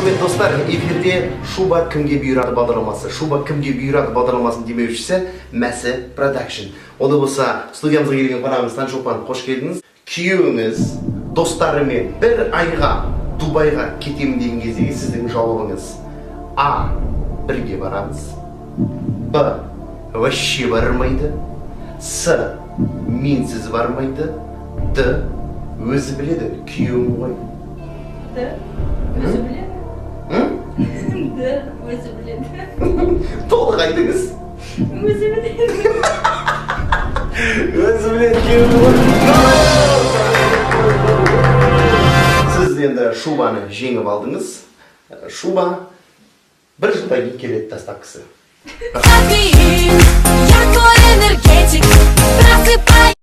Құрметті достар, эфирде «Шуба кімге бұйырады» бағдарламасы. «Шуба кімге бұйырады» бағдарламасының демеушісі — Мәсі Продакшн. Онда болса, студиямызға келген қонағымыз Таңшолпан, қош келдіңіз. Күйеуіңіз достарымен бір айға Дубайға кетемін деген кездегі сіздің жауабыңыз: А. Бірге барамыз. Б. Вообще бармайды. С. Менсіз бармайды. Д. Өзі біледі, күйеуім ғой. Д. Өзі біледі. М? Д. Өзі біледі. Толық айтыңыз. Өзі біледі. Өзі біледі, күйеуім ғой. Сіз енді шубаны жеңіп алдыңыз. Шуба бір жылдан кейін келеді, доставкасы. Кофеин, я твой энергетик. Просыпаюсь.